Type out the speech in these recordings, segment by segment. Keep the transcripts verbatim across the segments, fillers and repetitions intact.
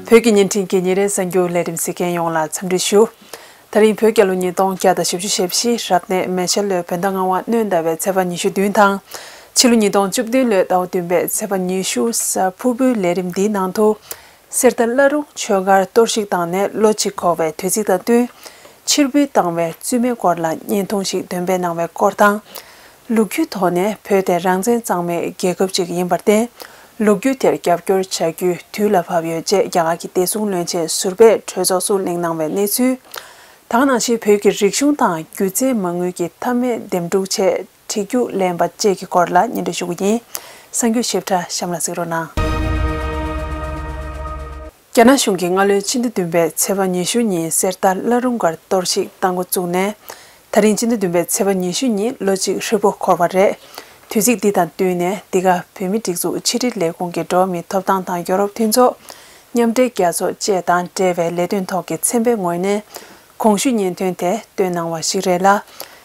བོད་ཀྱི་བརྙན་འཕྲིན་གྱི་ཉིན་རེའི་གསར་འགྱུར་ལས་རིམ་གཟིགས་མཁན་ཡོངས་ལ་འཚམས་འདྲི་ཞུ། ད་རིང་བོད་རྒྱལ་ལོ་ཉིས་སྟོང་བརྒྱ་དང་བཞི་བཅུ་ཞེ་བཞི་རབ་གནས་མེ་བྱ་ལོའི་བོད་ཟླ་ལྔ་པ་སྣྲོན་ཟླ་བའི་ཚེས་པ་ཉི་ཤུ་བདུན་དང་། ཕྱི་ལོ་ཉིས་སྟོང་བཅུ་བདུན་ལོའི་ཟླ་བ་བདུན་པའི་ཚེས་པ་ཉི་ཤུ་གཟའ་ཕུར་བུའི་ལས་རིམ་འདིའི་ནང་དུ། གསེར་རྟ་བླ་རུང་ཆོས་སྒར་གཏོར་བཤིག་བཏང་ནས་ལོ་གཅིག་འཁོར་བའི་དུས་ཚིགས་དང་བསྟུན། ཕྱིར་འབུད་བཏང་བའི་བཙུན་མའི་སྐོར་ལ་བརྙན་ཐུང་ཞིག་འདོན་སྤེལ་གནང་བའི་སྐོར་དང་། ལོ་རྒྱུས་ཐོག་ནས་བོད་དེ་རང་བཙན་གཙང་མའི་རྒྱལ་ཁབ་ཅིག་ཡིན་པར་བརྟེན། ལོ་རྒྱུས་དེར་རྒྱབ་སྐྱོར་བྱ་རྒྱུའི་དུས་ལ་བབ་ཡོད་ཅེས་རྒྱ་གར་གྱི་བདེ་སྲུང་བློན་ཆེན་ཟུར་པས་གྲོས་ཚོགས་སུ་གླེང་གནང་བའི་གནས་ཚུལ། ད་ག་ནང་བཞིན་བོད་ཀྱི་རིག་གཞུང་དང་སྒྱུ་རྩལ་མ་དངུལ་གྱི་མཐའ་མའི་འདེམས་སྒྲུག་ཆེད་བྲིས་རྒྱུགས་ལེན་པ་བཅས་ཀྱི་སྐོར་ལ་སྙན་སྒྲོན་ཞུ་རྒྱུ་ཡིན། གསར་འགྱུར་ཞིབ་ཕྲ་གཤམ་ལ་གཟིགས་རོགས་གནང་། རྒྱ་ནག་གཞུང་གིས་སྔ་ལོའི་ཕྱི་ཟླ་བདུན་པའི་ཚེས་པ་ཉི་ཤུ་ཉིན་གསེར་རྟ་བླ་རུང་སྒར་གཏོར་བཤིག་བཏང་འགོ་བཙུགས་ནས། ད་རིང་ཕྱི་ཟླ་བདུན་པའི་ཚེས་པ་ཉི་ཤུ་ཉིན་ལོ་གཅིག་ཧྲིལ་པོ་འཁོར་བ་རེད། དུས་ཚིགས་འདི་དང་བསྟུན་ནས་འདི་ག་བོད་མིའི་སྒྲིག་འཛུགས་ཕྱི་དྲིལ་ལས་ཁུངས་ཀྱི་འགྲོ་བ་མིའི་ཐོབ་ཐང་དང་ཡོ་རོབ་མཐུན་ཚོགས་མཉམ་འབྲེལ་རྒྱལ་ཚོགས་བཅས་དང་འབྲེལ་བའི་ལས་དོན་ཐོག་གི་ཚན་པའི་ངོས་ནས། གོང་ཞུས་བརྙན་ཐུང་དེ་བཏོན་གནང་བ་ཞིག་རེད་ལ།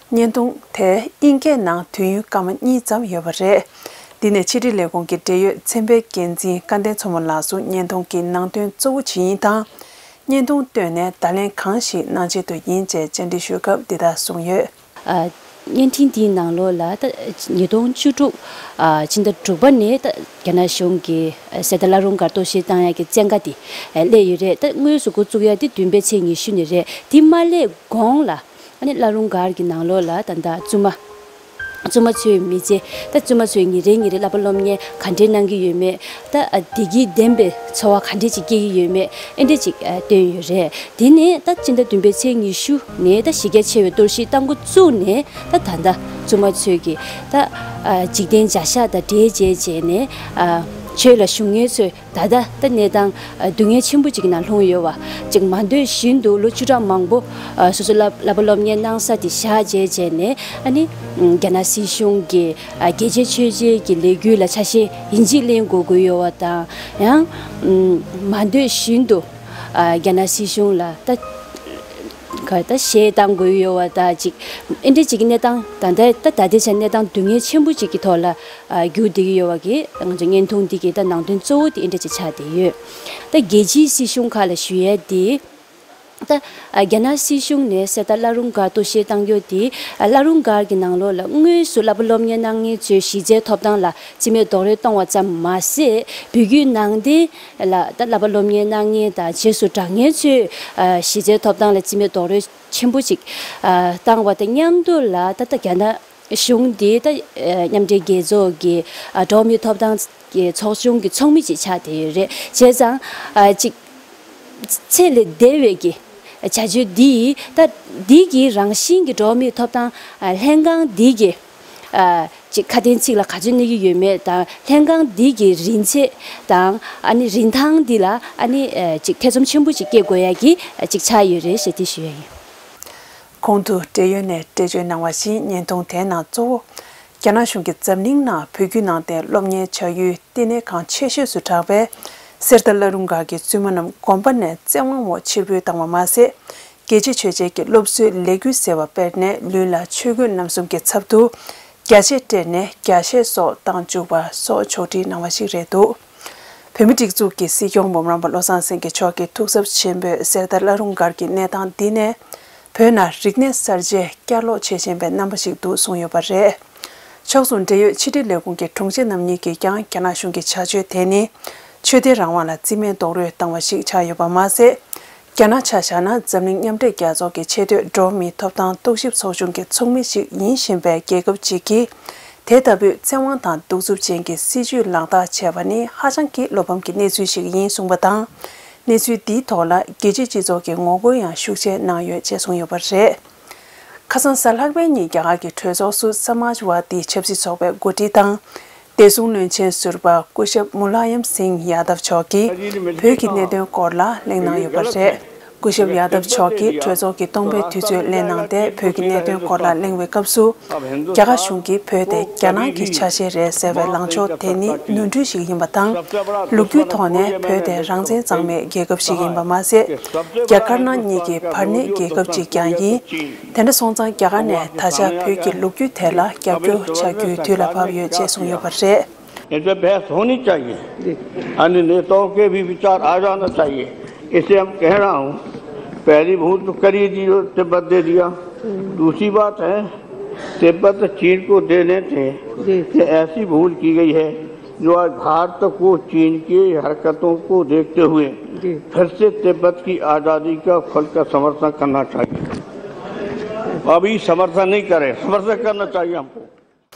བརྙན་ཐུང་དེ་དབྱིན་སྐད་ནང་དུས་ཡུན་སྐར་མ་གཉིས་ཙམ་ཡོད་པ་རེད། འདི་ནས་ཕྱི་དྲིལ་ལས་ཁུངས་ཀྱི་འབྲེལ་ཡོད་ཚན་པའི་འགན་འཛིན་སྐལ་ལྡན་མཚོ་མོ་ལགས་སུ་བརྙན་ཐུང་གི་ནང་དོན་གཙོ་བོ་ཇི་ཡིན་དང་། བརྙན་ཐུང་བཏོན་ནས་བརྡ་ལན་གང་ཞིག་གནང་ཆེད་དུ་ཡིན་ཅེས་བཅར་འདྲི་ཞུས་སྐབས་འདི་ལྟར་གསུངས་ཡོད། ཨ། བརྙན་འཕྲིན་འདིའི་ནང་ལོགས་ལ་ད་ཉིས་སྟོང་བཅུ་དྲུག་ཨ། ཕྱི་ཟླ་དྲུག་པ་ནས་ད་རྒྱ་ནག་གཞུང་གིས་གསེར་རྟ་བླ་རུང་སྒར་གཏོར་བཤིག་བཏང་ཡག་གི་བཙན་བཀའ་དེ་སླེབས་ཡོད་རེད། ད་དངོས་སུ་འགོ་བཙུགས་ཡག་དེ་བདུན་པའི་ཚེས་ཉི་ཤུ་ནས་རེད། དེ་མ་སླེབས་གོང་ལ་ཨ་ནི་བླ་རུང་སྒར་གྱི་ནང་ལོགས་ལ་ད་ལྟ་བཙུན་མ། བཙུན་མ་ཚོའི་མི་ཚེ། ད་བཙུན་མ་ཚོས་ཉིན་རེ་ཉིན་རེ་བསླབ་པ་སློབ་གཉེར་ག་འདྲས་གནང་གི་ཡོད་མེད། ད་བདེ་སྐྱིད་ལྡན་པའི་འཚོ་བ་ག་འདྲས་ཅིག་སྐྱེལ་གྱི་ཡོད་མེད། ཨེ་འདྲས་ཅིག་བཏོན་ཡོད་རེད། དེ་ནས་ད་སྤྱི་ཟླ་བདུན་པའི་ཚེས་ཉི་ཤུ་ནས་ད་གཞི་རྒྱ་ཆེ་བའི་གཏོར་བཤིག་བཏང་འགོ་བཙུགས་ནས་ད་ད་ལྟ་བཙུན་མ་ཚོས་ཀྱི་ད་འཇིག་རྟེན་བྱ་གཞག་དང་འབྲེལ་བྱས་བྱས་ནས་ཆོས་ལ་ཞུགས་མཁན་ཚོས། ད་ལྟ་ད་གནས་སྟངས་སྡུག་བསྔལ་ཆེན་པོ་ཅིག་གི་ནང་ལྷུང་ཡོད་པ་ཅིག་མ་འདོད་བཞིན་དུ་ལོ་བཅུ་ཕྲག་མང་པོ་སོ་སོ་བསླབ་བསླབ་པ་སློབ་གཉེར་གནང་ས་དེ་བཞག་བྱས་བྱས་ནས་ཨ་ནི་རྒྱ་ནག་སྲིད་གཞུང་གི་རྒྱལ་གཅེས་ཆོས་གཅེས་ཀྱི་ལས་འགུལ་ལ་ཆ་ཤས་ཡིན་གཅིག་ལེན་དགོས་དགོས་ཡོད་པ་དང་ཡང་མ་འདོད་བཞིན་དུ་རྒྱ་ནག་སྲིད་གཞུང་ལ་ད། ག་ད་གཞས་བཏང་དགོས་ཡོད་པ་ད་ཅིག་ཨེ་འདྲ་ཅིག་གི་གནས་སྟངས་ད་ལྟ་ད་ད་ལྟའི་ཆ་གནས་སྟངས་སྡུག་བསྔལ་ཆེན་པོ་ཅིག་གི་ཐོག་ལ་རྒྱུག་བསྡད་ཀྱི་ཡོད་པ་གི་ང་ཚོ་བརྙན་ཐུང་འདི་གི་ད་ནང་དོན་གཙོ་བོ་དེ་ཨེ་འདྲ་ཅིག་ཆགས་བསྡད་ཡོད། ད་རྒྱལ་སྤྱིའི་སྲིད་གཞུང་ཁག་ལ་ཞུ་ཡས་དེ། ད་རྒྱ་ནག་སྲིད་གཞུང་ནས་གསེར་རྟ་བླ་རུང་སྒར་གཏོར་བཤིག་བཏང་རྒྱུ་དེ་བླ་རུང་སྒར་གྱི་ནང་ལོགས་ལ་དངོས་སུ་བསླབ་པ་སློབ་གཉེར་གནང་མཁན་ཚོའི་གཞི་རྩའི་ཐོབ་ཐང་ལ་རྩིས་མེད་རྡོག་རོལ་གཏོང་བ་ཙམ་མ་ཟད་བོད་བརྒྱུད་ནང་བསྟན། ལ་ད་བསླབ་པ་སློབ་གཉེར་གནང་མཁན་དང་རྗེས་སུ་འབྲང་མཁན་ཚོའི་ཨ་གཞི་རྩའི་ཐོབ་ཐང་ལ་རྩིས་མེད་རྡོག་རོལ་ཆེན་པོ་ཅིག་ཨ་བཏང་བ་དང་མཉམ་དུ་ལ་ད་ལྟ་རྒྱ་ནག་གཞུང་འདི་ད་ཨ་མཉམ་འབྲེལ་རྒྱལ་ཚོགས་ཀྱི་ཨ་འགྲོ་བ་མིའི་ཐོབ་ཐང་གི་ཚོགས་ཆུང་གི་ཚོགས་མི་ཅིག་ཆགས་བསྡད་ཡོད་རེད། བྱས་ཙང་ཨ་ཅིག་ཚད་ལས་འདས་པའི་གི་བྱ་སྤྱོད་འདི་ད་འདི་གི་རང་བཞིན་གྱི་འགྲོ་བ་མིའི་ཐོབ་ཐང་ཨ་ལྷན་ཁང་འདི་གི་ཨ་ཅིག་ཁ་དན་ཚིག་ལ་ག་ཚོད་གནས་ཀྱི་ཡོད་མེད་དང་ལྷན་ཁང་འདི་གི་རིན་ཚད་དང་ཨ་ནི་རིན་ཐང་འདི་ལ་ཨ་ནི་ཨ་ཅིག་ཐེ་ཚོམ་ཆེན་པོ་ཅིག་སྐྱེ་དགོས་ཡ་གི་ཨ་ཅིག་ཆགས་ཡོད་རེད་ཞེས་དེ་ཞུ་ཡ་ཡིན། གོང་དུ་འབྲེལ་ཡོད་ནས་འགྲེལ་བརྗོད་གནང་བ་བཞིན་བརྙན་ཐུང་དེའི་ནང་གཙོ་བོ། རྒྱ་ནག་གཞུང་གིས་འཛམ་གླིང་ནང་བོད་བརྒྱུད་ནང་བསྟན་སློབ་གཉེར་བྱ་ཡུལ་བསྟི་གནས་ཁང་ཆེ་ཤོས་སུ་གྲགས་པའི་གསེར་རྟ་བླ་རུང་སྒར་གྱི་བཙུན་མ་རྣམས་དགོན་པ་ནས་བཙན་དབང་འོག་ཕྱིར་འབུད་བཏང་བ་མ་ཟད། རྒྱལ་གཅེས་ཆོས་གཅེས་ཀྱི་སློབ་གསོའི་ལས་འགུལ་ཟེར་བ་སྤེལ་ནས་ལུས་ལ་ཆོས་གོས་རྣམ་གསུམ་གྱི་ཚབ་ཏུ། རྒྱ་ཆས་སྤྲས་ནས་རྒྱ་གཞས་སོགས་བཏང་བཅུག་པ་སོགས་ཕྱོགས་སྒྲིག་གནང་བ་ཞིག་རེད་འདུག་བོད་མིའི་སྒྲིག་འཛུགས་ཀྱི་སྲིད་སྐྱོང་འབུམ་རམས་པ་བློ་བཟང་སེང་གེ་མཆོག་གིས་ཐུགས་འཚབ་ཆེན་པོས་གསེར་རྟ་བླ་རུང་སྒར་གྱི་གནས་སྟངས་འདི་ནས་བོད་ནང་རིག་གནས་གསར་བརྗེ་བསྐྱར་ལོག་བྱེད་བཞིན་པའི་རྣམ་པ་ཞིག་འདུག་གསུངས་ཡོད་པ་རེད། ཕྱོགས་མཚུངས་འབྲེལ་ཡོད་ཕྱི་དྲིལ་ལས་ཁུངས་ཀྱི་དྲུང་ཆེ་རྣམ་གཉིས་ཀྱིས་ཀྱང་རྒྱ་ནག་གཞུང་གི་བྱ་སྤྱོད་དེ་ནི་ཆོས་དད་རང་དབང་ལ་རྩིས་མེད་རྡོག་རོལ་བཏང་བ་ཞིག་ཆགས་ཡོད་པ་མ་ཟད། རྒྱ་ནག་ཆ་བཞག་ན་འཛམ་གླིང་མཉམ་འབྲེལ་རྒྱལ་ཚོགས་ཀྱི་ཆེས་མཐོའི་འགྲོ་བ་མིའི་ཐོབ་ཐང་རྟོག་ཞིབ་ཚོགས་ཆུང་གི་ཚོགས་མི་ཞིག་ཡིན་བཞིན་པའི་རྒྱལ་ཁབ་ཅིག་གིས། དེ་ལྟ་བུའི་བཙན་དབང་དང་གདུག་རྩུབ་ཅན་གྱི་སྲིད་བྱུས་ལག་བསྟར་བྱས་པ་ནི་ཧ་ཅང་གི་བློ་ཕམ་གྱི་གནས་ཚུལ་ཞིག་ཡིན་གསུངས་པ་དང་། གནས་ཚུལ་འདིའི་ཐོག་ལ་རྒྱལ་སྤྱིའི་སྤྱི་ཚོགས་ཀྱིས་ངོ་རྒོལ་ཡང་ཤུགས་ཆེ་གནང་ཡོད་ཅེས་གསུངས་ཡོད་པ་རེད། ཁ་སང་གཟའ་ལྷག་པའི་ཉིན་རྒྱ་གར་གྱི་གྲོས་ཚོགས་སུ་ས་མཱཇ་ཝཱ་དི་ཆབ་སྲིད་ཚོགས་པའི་འགོ་ཁྲིད་དང་། བདེ་སྲུང་བློན་ཆེན་ཟུར་པ་སྐུ་ཞབས་མུ་ལ་ཡམ་སིང་ཡ་དབ་མཆོག་གིས་བོད་ཀྱི་གནད་དོན་སྐོར་ལ་གླེང་གནང་ཡོད་པ་རེད། སྐུ་ཞབས་ཡ་དབ་མཆོག་གིས་གྲོས་ཚོགས་ཀྱི་སྟོང་པའི་དུས་ཚོད་ལེན་གནང་སྟེ་བོད་ཀྱི་གནད་དོན་སྐོར་ལ་གླེང་བའི་སྐབས་སུ། རྒྱ་གར་གཞུང་གིས་བོད་དེ་རྒྱ་ནག་གི་ཆ་ཤས་རེད་ཟེར་བའི་ལངས་ཕྱོགས་དེ་ནི་ནོར་འཁྲུལ་ཞིག་ཡིན་པ་དང་། ལོ་རྒྱུས་ཐོག་ནས་བོད་དེ་རང་བཙན་གཙང་མའི་རྒྱལ་ཁབ་ཞིག་ཡིན་པ་མ་ཟད། རྒྱ་དཀར་ནག་གཉིས་ཀྱི་བར་གནས་རྒྱལ་ཁབ་ཅིག་ཀྱང་ཡིན། དེ་འདྲ་སོང་ཙང་རྒྱ་གར་ནས་ད་ཆ་བོད་ཀྱི་ལོ་རྒྱུས་དེ་ལ་རྒྱབ་སྐྱོར་བྱ་རྒྱུའི་དུས་ལ་བབ་ཡོད་ཅེས་གསུངས་ཡོད་པ་རེད། इस पे बहस होनी चाहिए। अन्य नेताओं के भी विचार आ जाना चाहिए। इसे हम कह रहा हूँ, पहली भूल तो कर ही दी जो तिब्बत दे दिया। दूसरी बात है, तिब्बत चीन को देने थे, ये ऐसी भूल की गई है जो आज भारत को चीन की हरकतों को देखते हुए फिर से तिब्बत की आज़ादी का खुलकर समर्थन करना चाहिए। अभी समर्थन नहीं करें, समर्थन करना चाहिए हमको।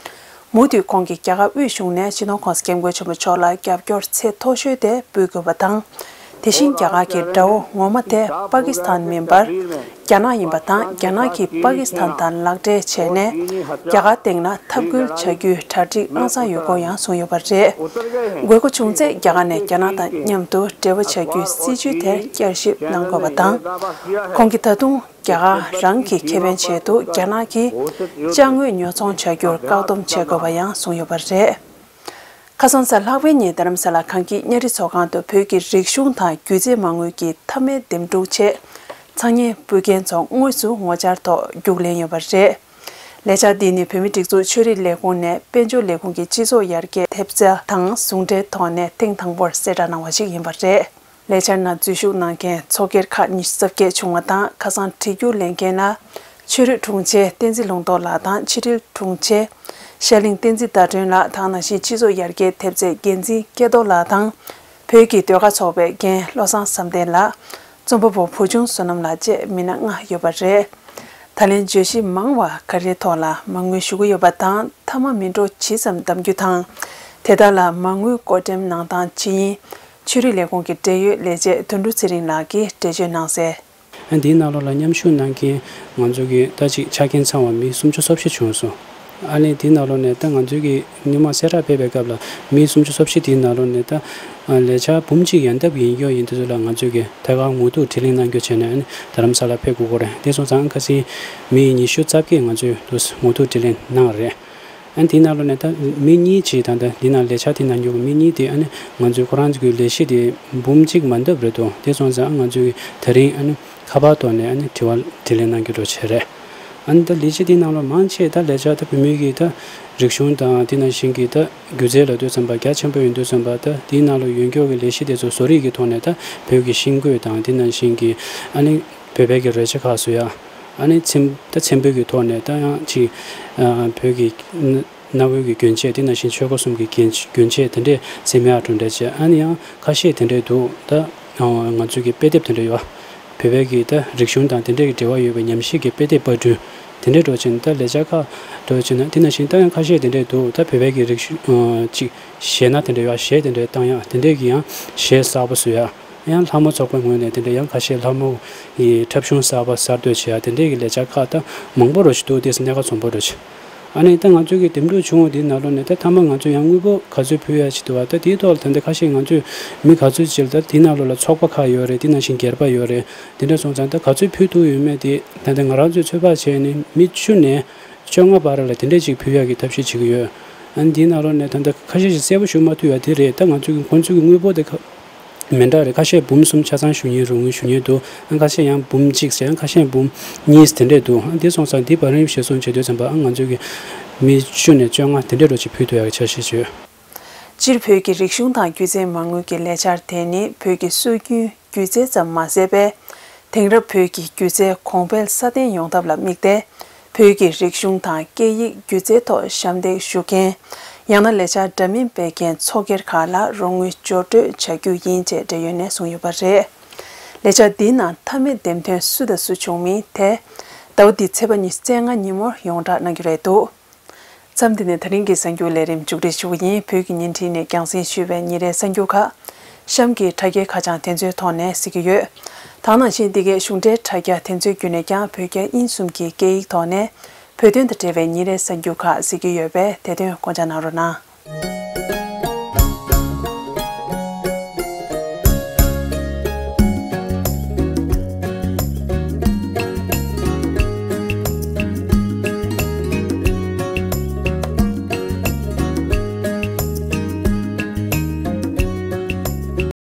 མུ་མཐུད་ཁོང་གིས་རྒྱ་གར་དབུས་གཞུང་ནས་སྤྱི་ནོར་༸གོང་ས་༸སྐྱབས་མགོན་ཆེན་པོ་མཆོག་ལ་རྒྱབ་སྐྱོར་ཚད་མཐོ་ཤོས་དེ་འབུལ་དགོས་པ་དང་། དེ་བཞིན་རྒྱ་གར་གྱི་དགྲ་བོ་ངོ་མ་དེ་པ་ཀི་སི་ཐན་མིན་པར་རྒྱ་ནག་ཡིན་པ་དང་། རྒྱ་ནག་གིས་པ་ཀི་སི་ཐན་དང་ལག་འབྲེལ་བྱས་ནས་རྒྱ་གར་སྟེང་ལ་འཐབ་རྒོལ་བྱ་རྒྱུའི་གྲ་སྒྲིག་ཨང་གསར་ཡོད་སྐོར་ཡང་གསུངས་ཡོད་པ་རེད། དགོས་མཁོ་བྱུང་ཚེ་རྒྱ་གར་ནས་རྒྱ་ནག་དང་མཉམ་དུ་འབྲེལ་བ་བྱ་རྒྱུའི་སྲིད་ཇུས་དེར་བསྐྱར་ཞིབ་གནང་དགོས་པ་དང་། ཁོང་གིས་ད་དུང་རྒྱ་གར་རང་གི་ཁེ་ཕན་ཆེད་དུ་རྒྱ་ནག་གིས་ཅ་དངོས་ཉོ་ཚོང་བྱ་རྒྱུར་བཀག་སྡོམ་བྱེད་དགོས་པ་ཡང་གསུངས་ཡོད་པ་རེད། ཁ་སང་གཟའ་ལྷག་པའི་ཉིན་རྡ་རམ་ས་ལ་གངས་སྐྱིད་གཉའ་རི་ཚོགས་ཁང་དུ་བོད་ཀྱི་རིག་གཞུང་དང་སྒྱུ་རྩལ་མ་དངུལ་གྱི་མཐའ་མའི་འདེམས་སྒྲུག་ཆེད་འཚང་སྙན་འབུལ་མཁན་ཚོ་དངོས་སུ་ངོ་བཅར་ཐོག་རྒྱུགས་ལེན་ཡོད་པ་རེད། ལས་འཆར་འདི་ནི་བོད་མིའི་སྒྲིག་འཛུགས་ཆོས་རིག་ལས་ཁུངས་ནས་དཔལ་འབྱོར་ལས་ཁུངས་ཀྱི་སྤྱི་ཚོགས་ཡར་རྒྱས་ཐེབས་རྩ་དང་ཟུང་འབྲེལ་ཐོག་ནས་ཐེངས་དང་པོར་གསལ་བསྒྲགས་གནང་བ་ཞིག་ཡིན་པ་རེད། ལས་འཆར་ནང་འཛུལ་ཞུགས་གནང་མཁན་ཚོགས་སྒེར་ཁག་ཉི་ཤུ་རྩ་བརྒྱད་བྱུང་བ་དང་། ཁ་སང་བྲིས་རྒྱུགས་ལེན་མཁན་ལ་ཆོས་རིག་དྲུང་ཆེ་བསྟན་འཛིན་ལུང་རྟོགས་ལགས་དང་། ཕྱི་དྲིལ་དྲུང་ཆེ་ཤར་གླིང་བསྟན་འཛིན་ཟླ་སྒྲོན་ལགས་དང་། ནང་བཞིན་སྤྱི་ཚོགས་ཡར་རྒྱས་ཐེབས་རྩའི་འགན་འཛིན་སྐལ་རྡོར་ལགས་དང་། བོད་ཀྱི་ཟློས་གར་ཚོགས་པའི་འགན་བློ་བཟང་བསམ་གཏན་ལགས། རྩོམ་པ་པོ་བུ་ཆུང་བསོད་ནམས་ལགས་བཅས་མི་སྣ་ལྔ་ཡོད་པ་རེད། ད་ལན་བརྗོད་གཞི་མང་བ་ག་རེའི་ཐོག་ལ་མ་དངུལ་ཞུ་གི་ཡོད་པ་དང་། མཐའ་མ་མི་འགྲོ་ཇི་ཙམ་གདམ་རྒྱུ་དང་། དེ་དག་ལ་མ་དངུལ་བགོ་འགྲེམས་གནང་སྟངས་ཇི་ཡིན། ཆོས་རིག་ལས་ཁུངས་ཀྱི་འབྲེལ་ཡོད་ལས་བྱེད་དོན་གྲུབ་ཚེ་རིང་ལགས་ཀྱིས་འགྲེལ་བརྗོད་གནང་གསལ། ཨ་འདིའི་ནང་ལོགས་ལ་མཉམ་ཞུགས་གནང་མཁན་ང་ཚོ་གི་ད་ཅིག་ཆ་རྐྱེན་ཚང་བ་མི་སུམ་ཅུ་སོ་བཞི་བྱུང་སོང་། ཨ་ནི་འདིའི་ནང་ལོགས་ནས་ད་ང་ཚོའི་གི་སྔོན་མ་གསལ་བསྒྲགས་ཕེབས་པའི་སྐབས་ལ་མི་སུམ་ཅུ་སོ་བཞི་དེའི་ནང་ལོགས་ནས་ད་ལས་འཆར་འབུམ་གཅིག་ཡན་འདབ་ཡིན་རྒྱུ་ཡིན་དུས་ཚོད་ལ་ང་ཚོས་ཀྱི་ཐད་ཀར་ངོ་ཐུག་དྲི་ལན་གནང་རྒྱུ་བྱས་ནས་ཨ་ནི་རྡ་རམ་ས་ལ་ཕེབས་དགོས་ཀྱི་རེད། དེ་སོང་ཙང་ཁ་སང་མི་ཉི་ཤུ་རྩ་བརྒྱད་ང་ཚོས་དུ་ངོ་ཐུག་དྲི་ལན་གནང་བ་རེད། ཨ་ནི་དེའི་ནང་ལོགས་ནས་ད་མི་གཉིས་ཅིག་ད་ལྟ་འདི་ནང་ལས་འཆར་དེ་ནང་འགྱུར་བ་མི་གཉིས་དེ་ཨ་ནི་ང་ཚོའི་ཁོ་རང་ཚོའི་ལས་གཞི་དེ་འབུམ་གཅིག་མ་འདབ་རེད་དོ། དེ་སོང་ཙང་ང་ཚོས་ད་རིང་ཨ་ནི་ཁ་པར་ཐོག་ནས་ཨ་ནི་དྲི་བ་དྲིས་ལན་གནང་རྒྱུ་འགྲོ་བྱས་རེད། ཨ་ནི་ད་ལས་གཞི་དེའི་ནང་ལ་མང་ཆེ་ད་ལས་འཆར་ད་བོད་མི་གི་ད་རིག་གཞུང་དང་དེ་ནང་བཞིན་གྱི་ད་སྒྱུ་རྩལ་ལ་དུས་ཙམ་པ་རྒྱ་ཆེན་པོ་ཡོང་དུས་ཙམ་པ་ད་དེའི་ནང་ལ་ཡོད་མཁན་གྱི་ལས་གཞི་དེ་ཚོ་བཟོ་རིག་གི་ཐོག་ནས་ད་བོད་ཀྱི་ཤིང་བརྐོས་དང་དེ་ནང་བཞིན་གྱི་ཨ་ནི་བོད་པའི་གི་རོལ་ཆ་ཁག་བཟོ་ཡ། ཨ་ནི་ཚེམ་ད་ཚེམ་བུ་གི་ཐོག་ནས་ད་ཡང་ཅིག་ཨ་བོད་ཀྱི་གནའ་བོའི་གི་གྱོན་ཆས་དེ་ནང་བཞིན་ཆོས་སྐོར་གསུམ་གྱི་གྱོན་གྱོན་ཆས་དེ་འདྲས་ཚེམ་ཡ་གྲུ་འདྲ་བྱས། ཨ་ནི་ཡང་ཁ་ཤས་དེ་འདྲས་འདུག་ད་ང་ཚོའི་གི་དཔེ་དེབ་དེ་འདྲས་ཡོད། བོད་པའི་གི་ད་རིག་གཞུང་དང་དེ་འདྲས་ཀྱི་འབྲེལ་བ་ཡོད་པའི་ཉམས་ཞིབ་ཀྱི་དཔེ་དེབ་པར་སྐྲུན་དེ་འདྲས་འགྲོ་ཕྱིན། ད་ལས་འཆར་ཁག་འགྲོ་ཕྱིན་ན་དེ་ནང་བཞིན་ད་ཡང་ཁ་ཤས་དེ་འདྲས་འདུག་ད་བོད་པའི་གི་རིག་གཞུང་ཅིག་གཞས་སྣ་དེ་འདྲས་ཡོད། གཞས་དེ་འདྲས་བཏང་ཡ་དེ་འདྲས་ཀྱི་ཡང་གཞས་གསར་པ་བཟོ་ཡ། ཡང་ལྷ་མོ་ཚོགས་པའི་ངོས་ནས་དེ་འདྲའི་ཡང་ཁ་ཤས་ལྷ་མོ་ཡི་འཁྲབ་གཞུང་གསར་པ་གསར་གཏོད་བྱེད་ཡ་དེ་འདྲའི་གི་ལས་འཆར་ཁག་ད་མང་པོ་རུ་ཞིག་འདུག་དེ་སི་གནད་འགག་ཚོམ་པོ་རུ་ཞིག་ཨ་ནི་ད་ང་ཚོའི་གི་འདེམས་སྒྲུག་བྱུང་བ་དེའི་ནང་ལོགས་ནས་ད་མཐའ་མ་ང་ཚོས་ཡང་དངུལ་འབོར་ག་ཚོད་ཕུལ་ཡ་ཞིག་འདུག་བ། ད་དེའི་ཐོག་ལ་ད་ལྟ་ཁ་ཤས་ང་ཚོས་མི་ག་ཚོད་ཅིག་ད་དེའི་ནང་ལོགས་ལ་ཚོགས་པ་ཁག་ཡོད་རེད། དེ་ནང་བཞིན་སྒེར་པ་ཡོད་རེད། དེ་འདྲ་སོང་ཙང་ད་ག་ཚོད་ཕུལ་ཐུབ་ཡོད་མེད་དེ་ད་ལྟ་ང་རང་ཚོས་ཚོད་དཔག་བྱས་ནས་མི་བཅུ་ནས་བཅོ་ལྔ་བར་ལ་དེ་འདྲ་ཅིག་ཕུལ་ཡ་གི་ཐབས་ཤེས་བྱེད་ཀྱི་ཡོད། ཨ་ནི་དེའི་ནང་ལོགས་ནས་ད་ལྟ་ཁ་ཤས་ཤིག་གསལ་པོ་ཞུ་མ་ཐུབ་ཡ་དེ་རེད། ད་ང་ཚོའི་གི་ཁོང་ཚོའི་གི་དངུལ་འབོར་དེ་ཁ་མི་འདྲ་རེད། ཁ་ཤས་འབུམ་གསུམ་ཆ་ཚང་ཞུ་མཁན་རུ་དངུལ་ཞུ་མཁན་འདུག་ཨ་ཁ་ཤས་ཡང་འབུམ་གཅིག་ཟེར། ཡང་ཁ་ཤས་འབུམ་གཉིས་དེ་འདྲས་འདུག་ཨ་འདི་སོང་ཙང་འདི་བར་རིམ་གཞིར་བཟུང་བྱེད་དུས་ཙམ་པ་ཨ་ང་ཚོའི་གི་མི་བཅུ་ནས་བཅོ་ལྔ་དེ་འདྲས་རུ་ཅིག་ཕུལ་ཐུབ་ཡག་གི་འཆར་གཞི་ཅིག་ཡོད། སྤྱིར་བོད་ཀྱི་རིག་གཞུང་དང་སྒྱུ་རྩལ་མ་དངུལ་གྱི་ལས་འཆར་དེ་ནི་བོད་ཀྱི་སྲོལ་རྒྱུན་སྒྱུ་རྩལ་ཙམ་མ་ཟད་པའི་དེང་རབས་བོད་ཀྱི་སྒྱུ་རྩལ་གོང་འཕེལ་སྲ་བརྟན་ཡོང་ཐབས་ལ་དམིགས་ཏེ། བོད་ཀྱི་རིག་གཞུང་དང་སྐད་ཡིག་སྒྱུ་རྩལ་ཐོག་ཞབས་འདེགས་ཞུ་མཁན། ཡང་ན་ལས་འཆར་འདྲ་མིན་སྤེལ་མཁན་ཚོགས་སྒེར་ཁག་ལ་རོགས་དངུལ་སྦྱོར་སྤྲོད་བྱ་རྒྱུ་ཡིན་ཅེས་འབྲེལ་ཡོད་ནས་གསུངས་ཡོད་པ་རེད། ལས་འཆར་འདིའི་ནང་མཐའ་མའི་འདེམས་ཐོན་སུ་དང་སུ་བྱུང་མིན་དེ་ཟླ་བ་འདིའི་ཚེས་པ་ཉི་ཤུ་རྩ་ལྔ་ཉིན་མོར་ཡོངས་བསྒྲགས་གནང་རྒྱུ་རེད་འདུག་མཚམས་འདི་ནས་ད་རིང་གི་གསར་འགྱུར་ལས་རིམ་མཇུག་སྒྲིལ་ཞུ་གི་ཡིན། བོད་ཀྱི་བརྙན་འཕྲིན་ནས་རྒྱང་སྲིང་ཞུས་པའི་ཉིན་རེའི་གསར་འགྱུར་ཁག་གཤམ་གྱི་དྲ་རྒྱའི་ཁ་བྱང་དེ་ཚོའི་ཐོག་ནས་གཟིགས་ཀྱི་ཡོད། ད་ག་ནང་བཞིན་འདི་གའི་གཞུང་འབྲེལ་དྲ་རྒྱ་དེ་ཚོའི་བརྒྱུད་ནས་ཀྱང་བོད་རྒྱ་དབྱིན་གསུམ་གྱི་སྐད་ཡིག་ཐོག་ནས་བོད་དོན་དང་འབྲེལ་བའི་ཉིན་རེའི་གསར་འགྱུར་ཁག་གཟིགས་ཀྱི་ཡོད་པས་དེ་དོན་དགོངས་འཇགས་གནང་རོགས་གནང་།